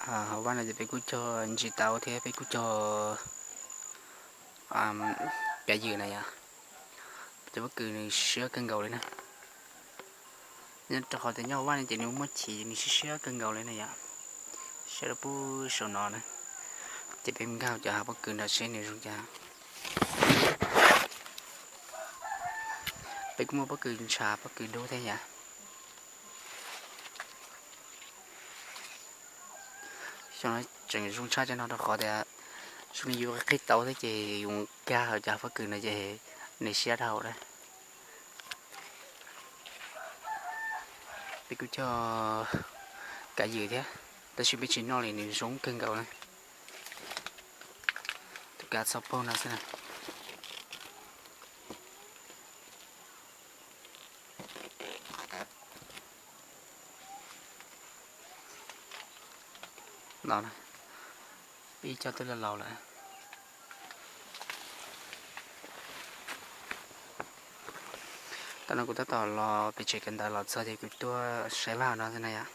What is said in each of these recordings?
Hauv vaj no ces peb kuj cog ntsis tauv thiab peb kuj cog kav ywm na yom. Cov pob kws nws siab kawg nkaus li na. Nyob rau qhov tias nyob hauv vaj no ces nws muaj chiv ces nws siab siab kawg nkaus li na yom. Siab rau pub saum no na. Ces peb mus nkag cov hav pob kws nrad seb nws zoo cas. Peb kuj muaj pob kws ntshav pob kws dub thiab yom. Xyoo no tseem zoo tshaj cov no rau qhov tias zoo li yus qhib tauv thiab ces yus nkag hauv cov pob kws no ces nws siab dhau lawm. Peb kuj cog kav ywm thiab, tab sis peb tsis noj li nws zoo kawg nkaus na. Tus kav txhob paug no xwb na. No, peb cog twb laus laus lawm. Tam no kuv tab tom los pem tsev kawm ntawv los txog ces kuv tuaj saib vaj no xwb na yom.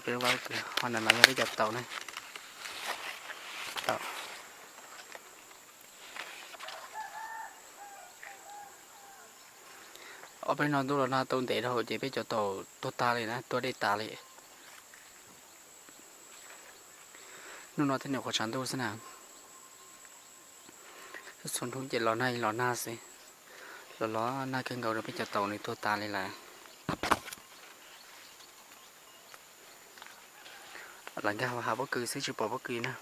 Peb lub vaj kws ho ntawm no yog peb cov tauv na. Tauv. Ob peb hnub no ntuj los nag tau ntev dhau ces peb cov tauv tuag tas li na, tuag dej tas li. Hnub no thiaj nyuam qhuav tshav ntuj xwb na. Txhua hnub ces los nag los nag xwb. Los los nag kawg nkaus rau peb cov tauv nws tuag tas li lawm. Lawv nkag hav pob kws xwb tsis pom pob kws na.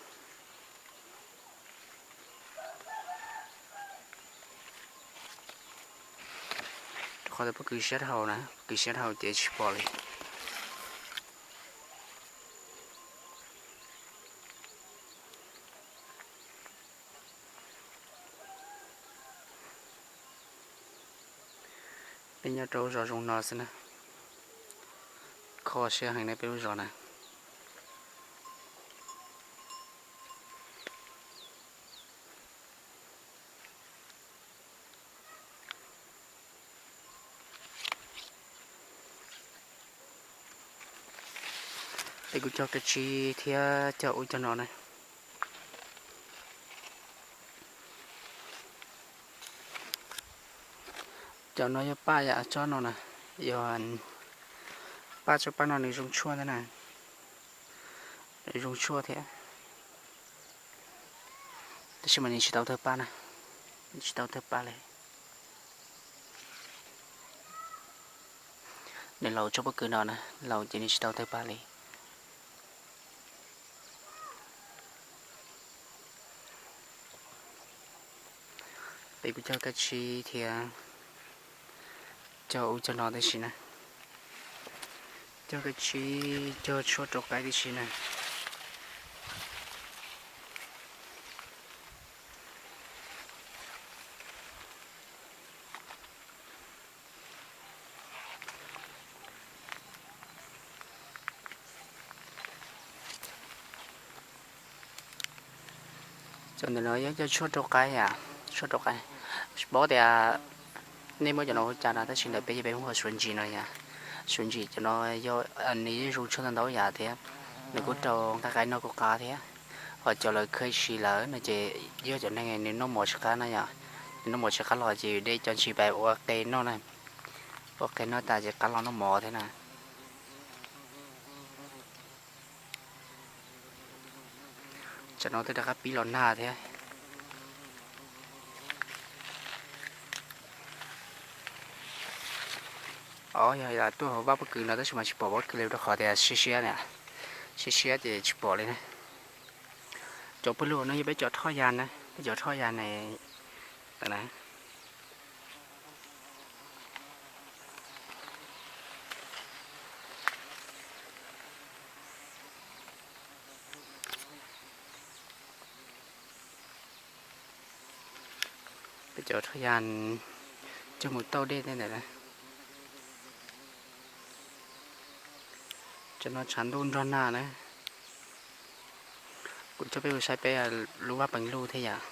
Rau qhov tias pob kws siab dhau na, pob kws siab dhau ces tsis pom li. Peb nyob rau lub zos zoo no xwb na. Kho siab heev na peb lub zos na. Peb kuj cog kab tsib thiab cog ub cog no na. Cov no yog paj yam tsob no na, yog paj tsob paj no nws zoo tshuaj ntag na. Nws zoo tshuaj thiab. Tab sis mas nws tsis tau thawj paj na, nws tsis tau thawj paj li. Nws laus tsob pob kws no na, laus ces nws tsis tau thawj paj li. Peb kuj cog kab tsib thiab cog ub cog no tib si na. Cog kab tsib cog tshuaj rau qaib tib si na. Cov ntawm no yog cov tshuaj rau qaib yom, tshuaj rau qaib. Tsis paub tias nej muab cov no hu cas no tab sis ntawm peb ces peb hu ua suav ntsis no yom. Suav ntsis cov no yog nws yeej zoo tshuaj ntau ntau yam thiab, nws kuj rau nqaij qaib noj kuj qab thiab. Ho cov lawv kheej si lawm no ces yog cov neeg nws noj mov tsis qab na yom, nws noj mov tsis qab los ces de cov ntsis pais ua qe noj na, ua qe noj tas ces qab los noj mov thiab na. Tsam no twb rov qab pib los nag thiab. Os, yog tuaj hauv vaj pob kws no tab sis mas tsis pom pob kws li rau qhov tias siab siab na, siab siab ces tsis pom li na. Cov pawg lug no yog peb cov thoj ya na, peb cov thoj ya ne, na. Peb cov thoj ya coj mus tauj dej tej ntawd na. Cov no tshav ntuj nrog nag na. Kuv coj peb mus saib peb lub vaj peev luj thiab yom.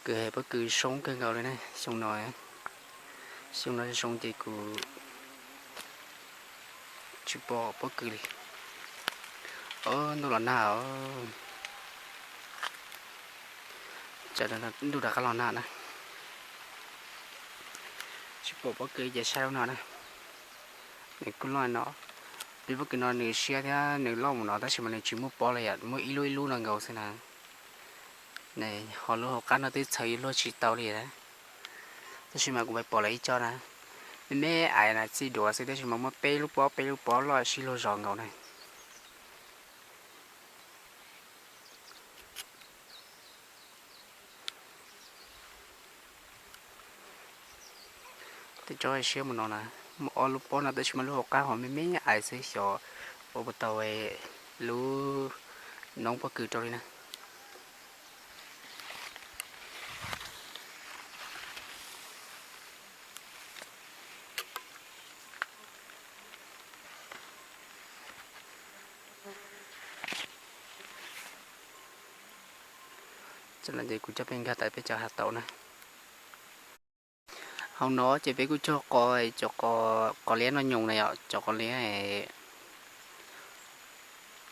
Kws pob kws zoo kawg nkaus li na, xyoo no, xyoo no zoo ces kuv tsis pom pob kws li. Ob, ntuj los nag os. Tsam ntuj rov qab los nag na. Tsis pom pob kws ces saib lub no na. Nws kuj loj no. Peb pob kws no nws siab thiab nws loj mus no tab sis mas nws tsis muaj pob li yom, muaj ib lub ib lub no nkaus xwb na. Ho lub hauv qab no twb txhawv yuav luag tsis tau li na. Tab sis mas kuv pais pom lawv ib co na, me me ais na txij duav xwb tab sis mas muaj peb lub pob peb lub pob loj sib luag zos nkaus na. Tej tsob siab mus no na, muaj ob lub pob no tab sis mas lub hauv qab ho me me ais xwb xyov ua puas tau lub noob pob kws rau li na. Ces kuv coj peb nkag tau peb cov hav tauv na. Hauv no ces peb kuj cog qos, cov qos liab noj nyoos na yom, cov qos liab,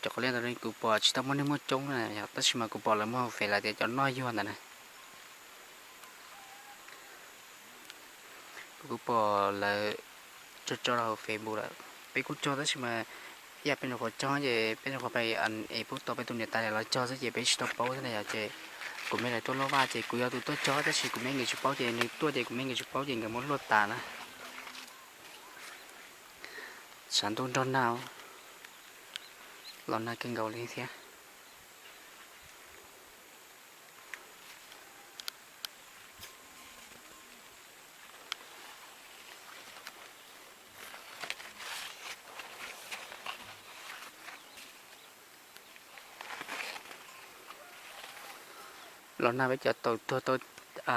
cov qos liab ntawd kuv pom tsis tau muaj neeg muaj coob na yom, tab sis mas kuv pom lawv muaj hauv fem lawv tias cov noj yuag ntawd na. Kuv kuj pom lawv tso tso rau hauv Facebook lawm. Peb kuj cog tab sis mas ib yam peb nyuam qhuav cog ces peb nyuam qhuav pais es pub tau peb tus niam tais los cog xwb ces peb tsis tau paub xwb na yom. Ces kuv me lawv tuaj luaj vaj ces kuv yog tus tuaj cog tab sis kuv me nkawd tsis paub ces nws tuaj ces kuv me nkawd tsis paub ces nkawd muab luaj tas na. Tshav ntuj nrog nag, los nag kawg nkaus li thiab. Los nag peb cov taum tuag tau,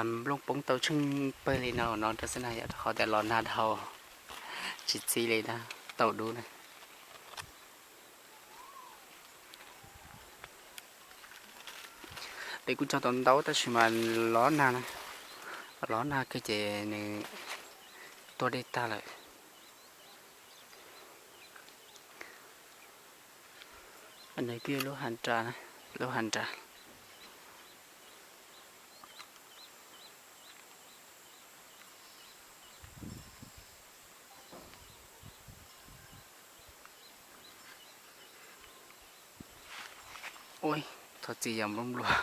nplooj poob tau tsheej pawg li no no rau xwb na yom, rau qhov tias los nag dhau tsis txi li na, taum dub na. Peb kuj cog tau ntau tab sis mas los nag na, los nag kawg ces nws tuag dej tag lawm. Nws kuj yog lub hav nras, lub hav nras. Ua, thov txim yam nplua nplua.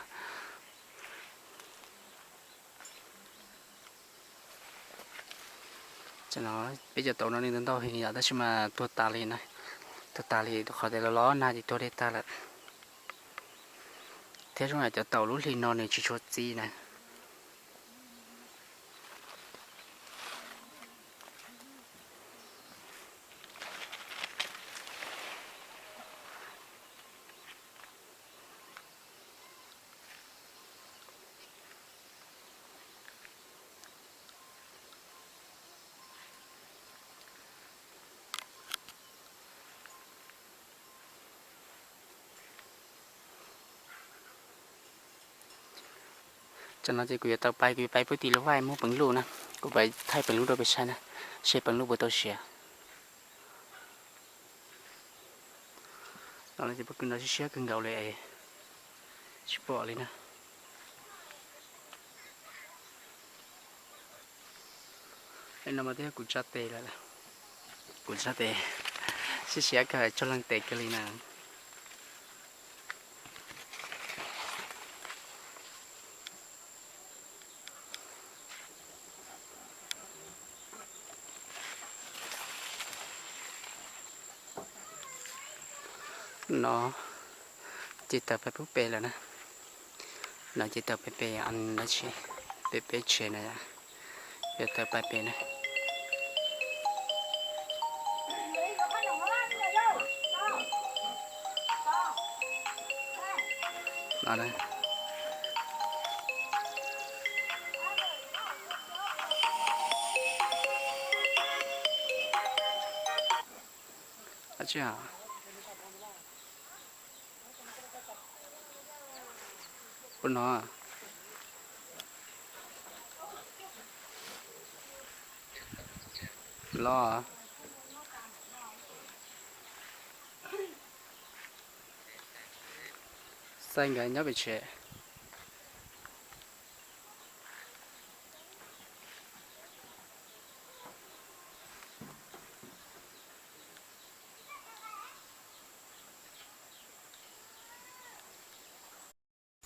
Peb cov taum no nws ntau heev yom, tab sis mas tuag tas li na, tuag tas li qhov tias los los nag ces tuag dej tag lawm. Thiab zoo yam cov taum lub hli no nws tsis tshua txi na. Tam no ces kuv yuav tau pais, kuv yuav pais pub tim lub vaj muab peev lub na, kuv pais thaij peev lub rau peb saib na, seb peev lub puas tau siav. Tam no ces pob kws no siab siab kawg nkaus li, tsis pom li na. No mas twb yog kuv tsa tes lawm, kuv tsa tes, siab siab kawg, tsaug leej tes kawg li na. No ces tawm pais pub pem lawm na. No ces tawm pais pem, pem peb tsev na, yuav tawm pais pem na. Ua no, Los, xaij nkawd nyob pem tsev.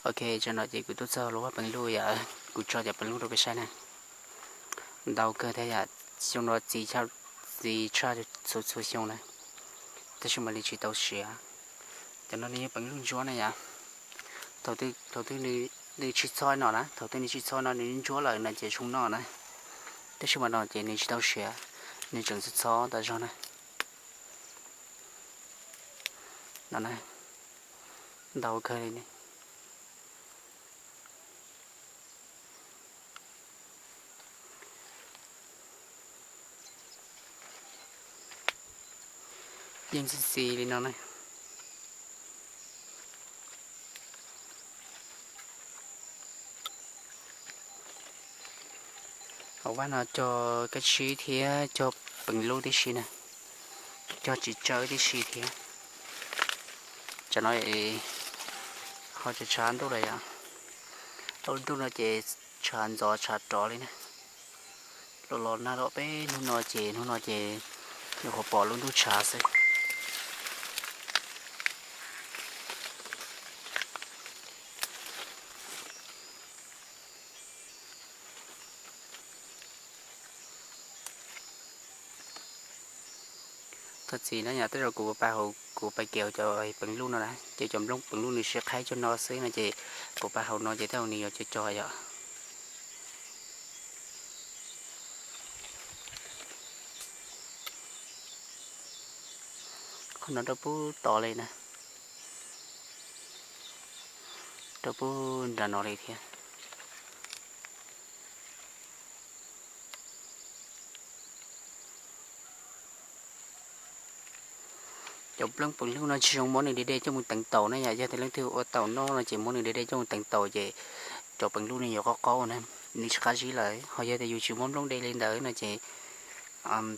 Ok, tsam no ces kuv tuaj txog lub vaj peev lub yom, kuv tso cov peev lub rau peb saib na. Ntau kawg thiab yom, xyoo no txiv, txiv tshaj txhua txhua xyoo na, tab sis mas nws tsis tau siav. Cov no nws yog peev lub ntsuab na yom. Thaum twg, thaum twg nws tsis txhob no na, thaum twg nws tsis txhob no nws ntsuab lawm no ces zoo noj na. Tab sis mas no ces nws tsis tau siav, nws tseem txhob txhob tas zog na. No na, ntau kawg li ne. Yeej txi txiv li no na. Hauv vaj no cog kab tsib thiab cog peev lub tib si na, cog tsis tsawg tib si thiab. Tsam no ho tshav tshav ntuj lawm yom, tau ntuj no ces tshav ntxov tshav rov li na. Los los nag los peb hnub no ces hnub no ces nyuam qhuav pom lub ntuj tshav xwb. Thov txim na yom, tej zaum kuv pais hauv, kuv pais kev hauv cov peev lub no na, ces cov nplooj peev lub nws siab qhaib cuag no xwb no ces kuv pais hauv no ces tej zaum nws yuav co co yom. Qhov no rau pub tod li na, rau pub nram no li thiab. Cov nplooj peev lub no tsis zoo muab nws de de coj mus teev taum na yom, yog tias leej twg ua taum noj no ces muab nws de de coj mus teev taum ces cov peev lub nws yuav qaub qaub na, nws tsis qab zib lawm. Ho yog tias yus tsis muab nplooj de li ntawd no ces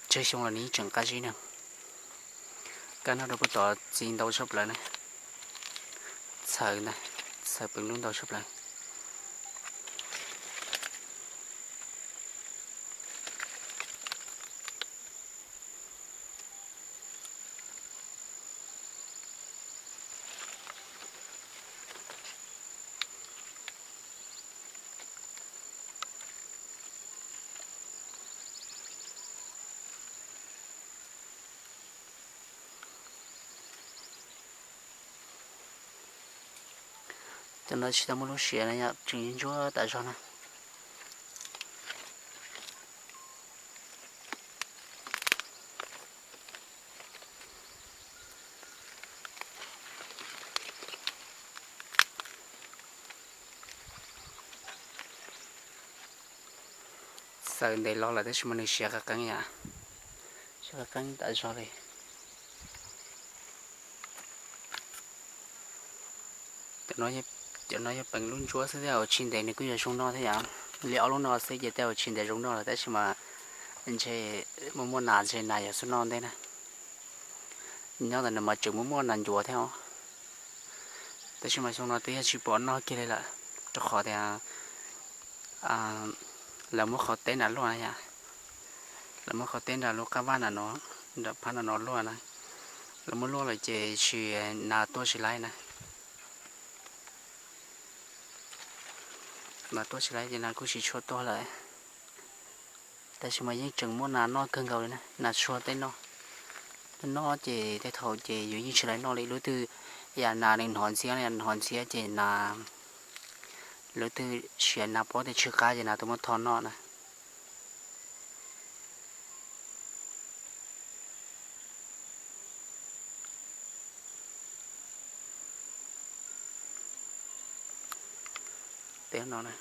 tsawg xyoo los nws yeej tseem qab zib na. Kab no rau pub tod txi ntau tshaj plaws na, txhawv ntag, txhawv peev lub ntau tshaj plaws. Cov no tsis tau muaj lub siav na yom, tseem ntsuab tas zog na. Txawm ntev los lawm tab sis mas nws siav qeeb qeeb yom, siav qeeb qeeb tas zog li. Cov no yog peev lub ntsuab xwb, tej zaum tsis ntev nws kuj yuav zoo noj thiab yom. Li ob lub no xwb ces tej zaum tsis ntev zoo noj lawm tab sis mas ntshe muaj muaj nas ntshe nas yuav xub noj ntej na. Nyob ntawm no mas tseem muaj muaj nas ncuav thiab os. Tab sis mas xyoo no twb yog tsis pom noj kiag li lawm, rau qhov tias lawv muab qhov teb nram luaj na yom. Lawv muab qhov teb nram lub qab vaj nram no, nram phab nram no luaj na. Lawv muab luaj lawm ces tsis, nas tuaj tsis laib na. Nas tuaj tsis laib ces nas kuj tsis tshua tuaj lawm. Tab sis mas yeej tseem muaj nas noj kawg nkaus li na, nas tshua tej noj. Tej noj ces tej thaum ces yus yeej tsis laib noj li, lub twg yam nas nws hnov ntxhiab, hnov ntxhiab ces nas, lub twg siav nas paub tias tsw qab ces nas tuaj muab tho noj na. Tej no na.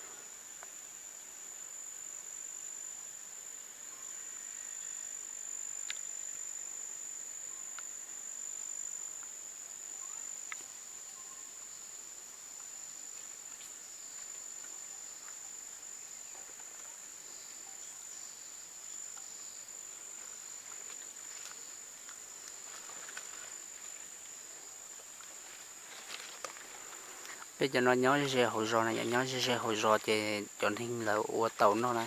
Peb cov no nyob ze ze hauv zos na, nyob ze ze hauv zos ces cov neeg lawv ua taum noj na,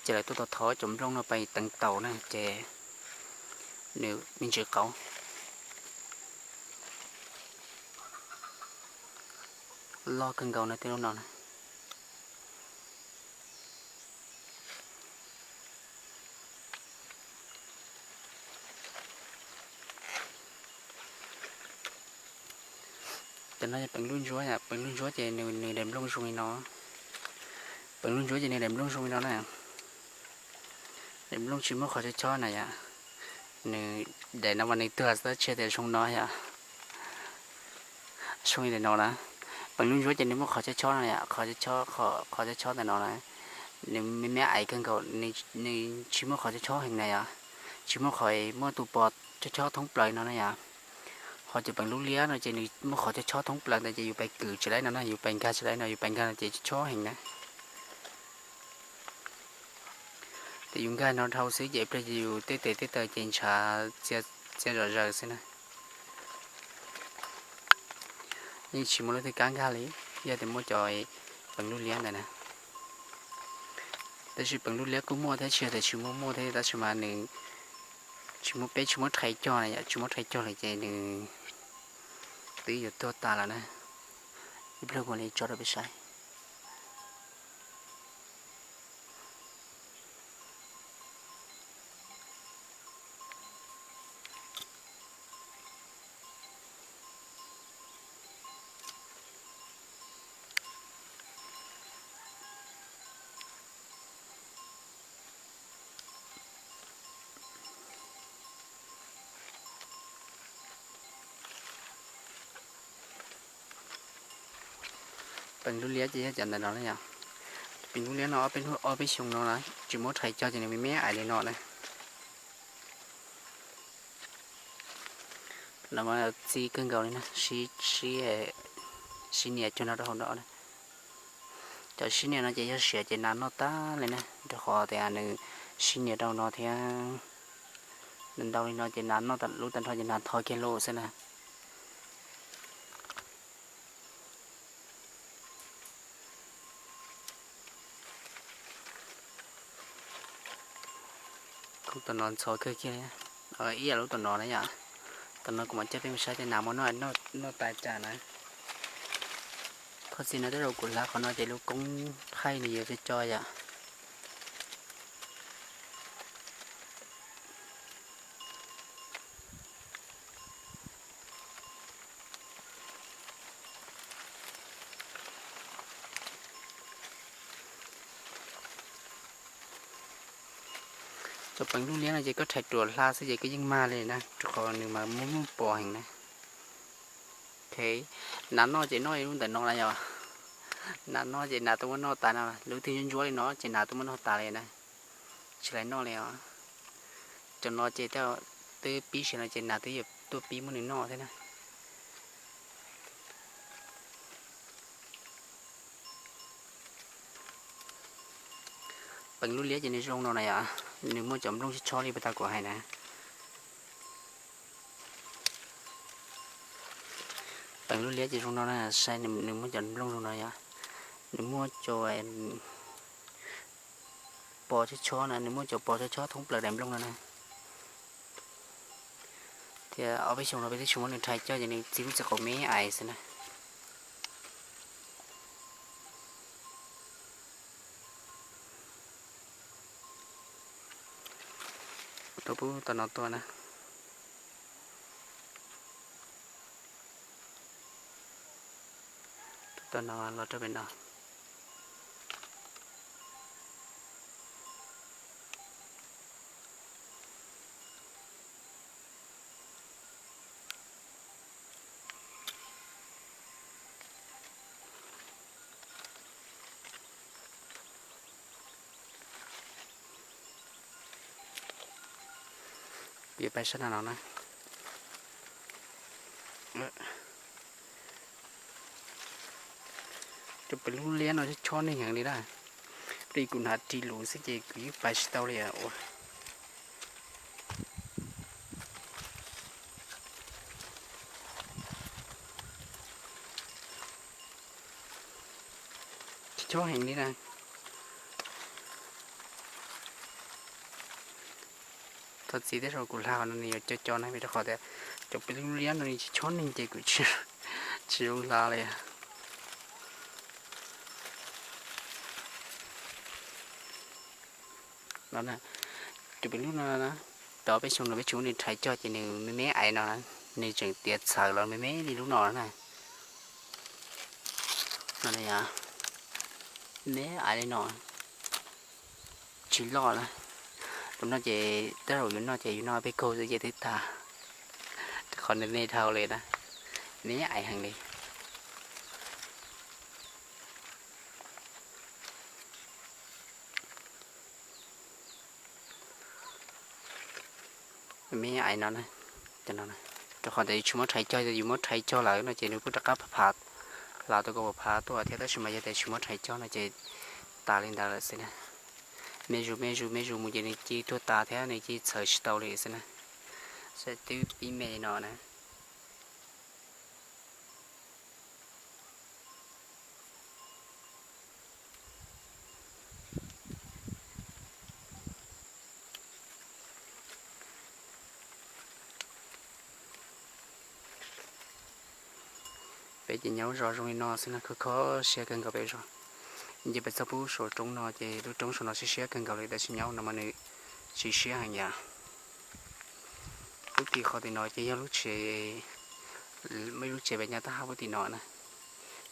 ces lawv tuaj thov cov nplooj no pais teev taum na ces nws me ntsis qauv, loj kawg nkaus na tej lub no na. Cov no yog peev lub ntsuab, peev lub ntsuab ces nws daim nplooj zoo li no. Peev lub ntsuab ces nws daim nplooj zoo li no na. Daim nplooj tsis muaj qhov chob chob na yom. Nws daim no mas nws tuag xwb, tsis tias zoo no yom. Zoo li daim no na. Peev lub ntsuab ces nws muaj qhov chob chob no yom, qhov chob chob, qhov chob chob ntawm no na. Nws me me aiv kawg nkaus, nws tsis muaj qhov chob chob heev na yom. Tsis muaj qhov muaj tus pos chob chob thoob plaws no na yom. Ho cov peev lub liab no ces nws muaj qhov chob chob thoob plaws ntawd ces yus pais kwv tsis laib no na, yus pais nkag tsis laib no, yus pais nkag no ces chob chob heev na. Ces yus nkag no dhau xwb ces ib pliag ces yus tej tes tej taw ces ntshav txia zom zaws xwb na. Yeej tsis muaj lub twg kab nkag li, yog tias muaj cov peev lub liab ntawd na. Tab sis peev lub liab kuj muaj thiab, tsis yog tias tsis muaj, muaj thiab, tab sis mas nws tsis muaj, peb tsis muab rhais cog na yom, tsis muab rhais cog lawm ces nws twb yuav tuag tas lawm na. Ib pliag kuv mam li tso rau peb saib. Peev lub liab ces yog cov ntawm no na yom. Peev lub liab no ob peb hnub ob peb xyoo no na, tsis muab rhais cog ces nws me me aiv li no na. Lawv mas txi kawg nkaus li na, sib, sib nias cog no rau hauv no na. Cov sib nias no ces yog siav ces nas noj tag li na, rau qhov tias nws sib nias rau no thiab. Nws ntau li no ces nas noj lub tag nrho ces nas tho kiag lawm xwb na. Koob tom no ntxhov kawg kiag li, ib yam lub tom no na yom. Tom no kuv mam coj peb mus saib tej nas muab noj, noj tas cas na. Thov txim no tej zaum kuv hlawv qhov no ces lub koob thaij nws yuav co co yom. Cov peev lub liab no ces koj rhais ruam hla xwb ces koj yeej mag li na, rau qhov nws mas muaj muaj pos heev na. Nas noj ces noj lub ntawm no na yom. Nas noj ces nas tuaj muab noj tas no, lub twg ntsuab ntsuab li no ces nas tuaj muab noj tas li na. Tsis laib noj li os. Cov no ces twb pib siav no ces nas twb yuav tuaj pib muab nws noj thiab na. Peev lub liab ces nws zoo no na yom, nws muaj cov nplooj chob chob li puag ta kuv hais na. Peev lub liab ces zoo no na, saib nws muaj cov nplooj zoo no yom, nws muaj cov pos chob chob na, nws muaj cov pos chob chob thoob plaws daim nplooj no na. Thiab ob peb xyoo no peb twb tsis muab nws rhais cog ces nws txi lub txiv qaum me aiv xwb na. Rau pub tom no tuaj na. Tom no los rau pem no. Kuv yuav pais sab no na. Cov peev lub liab no chob chob neeg heev li na. Plig kuv hnav ris lus xwb ces kuv yeej pais tsis tau li ua. Chob heev li na. Thov txim tej zaum kuv hla no nws yuav co co na, vim rau qhov tias cov pes lub liab no nws tsis chob neeg ces kuv tsis, tsis zoo hla li. No, cov pes lub no, tau peb xyoo no peb tsis muab nws rhais cog ces nws me me aiv no, nws tseem tiav txhawv los me me li lub no na. No, me aiv li no, tsis loj na. Tus no ces tej zaum yus noj ces yus noj peb kaug xwb ces twb tag, rau qhov nws me dhau li na, me aiv heev li. Me aiv no, rau qhov tias yus tsis muab rhais cog, yus muab rhais cog lawm no ces nws kuj rov qab phav, hla tau kaum phav tuaj thiab, tab sis mas yog tias tsis muab rhais cog no ces tas li ntawd lawm xwb na. Me zus me zus me zus mus ces nws cia li tuag tas thiab nws cia li txhawv tsis tau li xwb na. Saib twb pib me li no na. Peb ces nyob lub zos zoo li no xwb na, kho kho siab kawg nkaus peb zos. Nce pes txog pub saum roob no ces lub roob saum no siab siab kawg nkaus li, tab sis nyob no mas nws tsis siab heev yam. Lub tim qhov tim no ces yog lub tsev, muaj ib lub tsev pem nyob tab hab pub tim no na,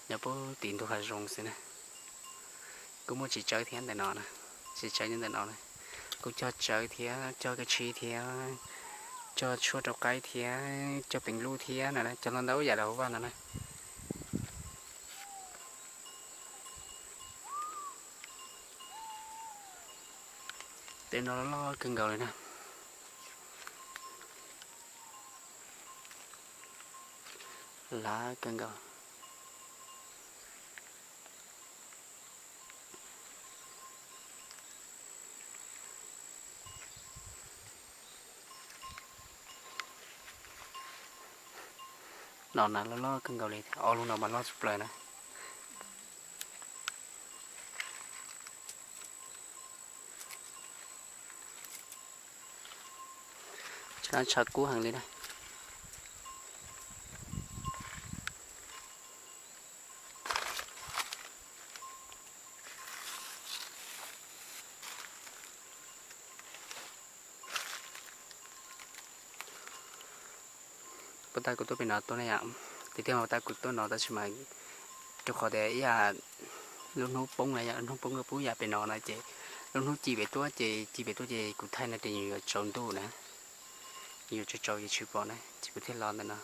nyob pub tim ntug hav zoov xwb na. Kuj muaj txiv tsawb thiab ntawm no na, txiv tsawb nyob ntawm no na. Kuj cog tsawb thiab cog kab tsib thiab cog tshuaj rau qaib thiab cog peev lub thiab no, cog ntau ntau yam rau hauv vaj no na. Tej no loj loj kawg nkaus li na. Lav kawg nkaus. No na loj loj kawg nkaus li, ob lub no mas loj tshaj plaws na. Tshav kub heev li na. Puag ta kuv tuaj pem no tuaj na yom, tiag tiag mas puag ta kuv tuaj no tab sis mas rau qhov tias ib yam lub hnub poob na yom, lub hnub poob pub yam pem no na ces lub hnub ci pem tuaj ces ci pem tuaj ces kuv thaij no ces nws yuav tsaus ntuj na, nws yuav tsaus tsaus ces tsis pom na ces kuv thiaj los ntawm no.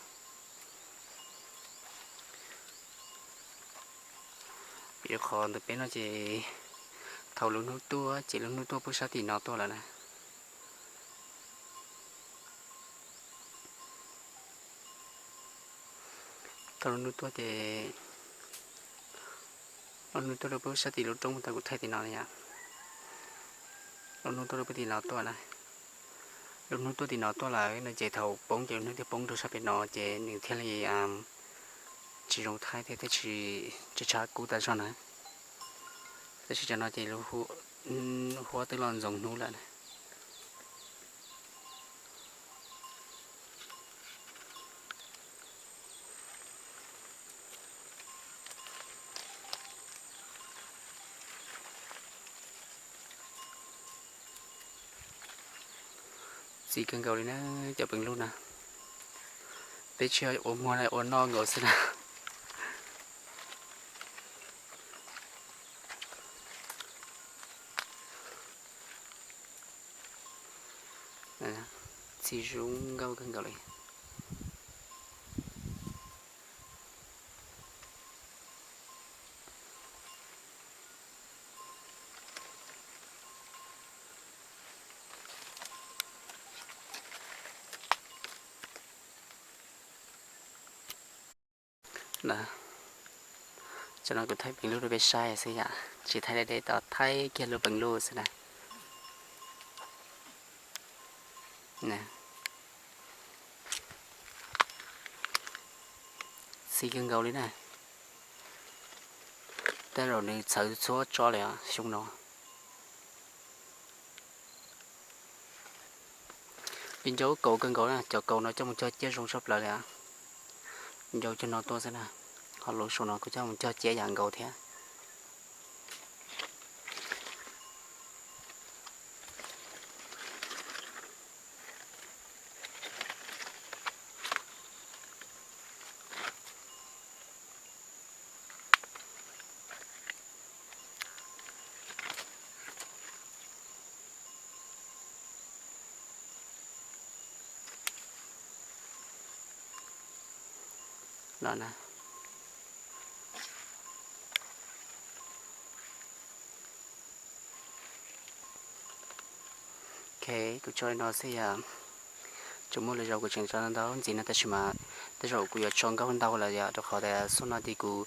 Vim rau qhov ntawm peb no ces thaum lub hnub tuaj ces lub hnub tuaj pub sab tim no tuaj lawm na. Thaum lub hnub tuaj ces, lub hnub tuaj rau pub sab tim lub roob tau kuv thaij tim no na yom. Lub hnub tuaj rau pub tim no tuaj na. Lub hnub tuaj tim no tuaj lawm no ces thaum poob ces lub hnub thiaj poob rau sab pem no ces nws thiaj li tsis zoo thaij thiab thiaj tsis, tsis tshav kub tas zog na. Tab sis cov no ces lub huab twb los ntxoov hnub lawm na. Txi kawg nkaus li na, cov peev lub na. Peb tsis ua muag na, ua noj nkaus xwb na. Txi zoo nkauj kawg nkaus li. Tam no kuv thaij peev lub rau peb saib xwb yom, tsis thaij deb deb, thaij kiag lub peev lub xwb na. Txi kawg nkaus li na. Tej zaum nws txhawv txhua tso li os xyoo no. Ib ncauj kaus kawg nkaus na, cov kaus no coj mus cog ciab zoo tshaj plaws li. Ncauj cog no tuaj xwb na, ho lub saum no kuj coj mus cog ciab yam nkaus thiab. No na. Ok, kuv tso li no xwb yom. Tseem muaj lwm zaus kuv tseem tso ntau ntxiv no tab sis mas tej zaum kuv yuav tso nkauj ntau lawm yom, rau qhov tias xub no ces kuv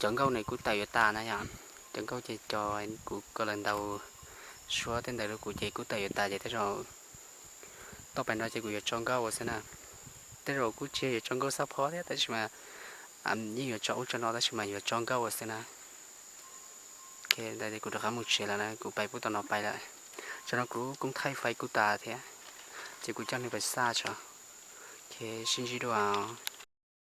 cov nkauj nws kuj tawm yuav tas na yom. Cov nkauj ces cov kuv koj lawv ntaus suab tej ntawd rau kuv ces kuj tawm yuav tas ces tej zaum tau pais no ces kuv yuav tso nkauj ua xwb na. Tej zaum kuj tsis yuav tso nkauj xab phob thiab tab sis mas yeej yuav tso ub tso no tab sis mas yuav tso nkauj ua xwb na. Ok, ntawd ces kuv rov qab mus tsev lawm na, kuv pais pub tau no pais lawm. Tsam no kuv kuj thaij fais kuj tas thiab, ces kuv coj nws pais xaj tso. Ok, sib ntsib dua.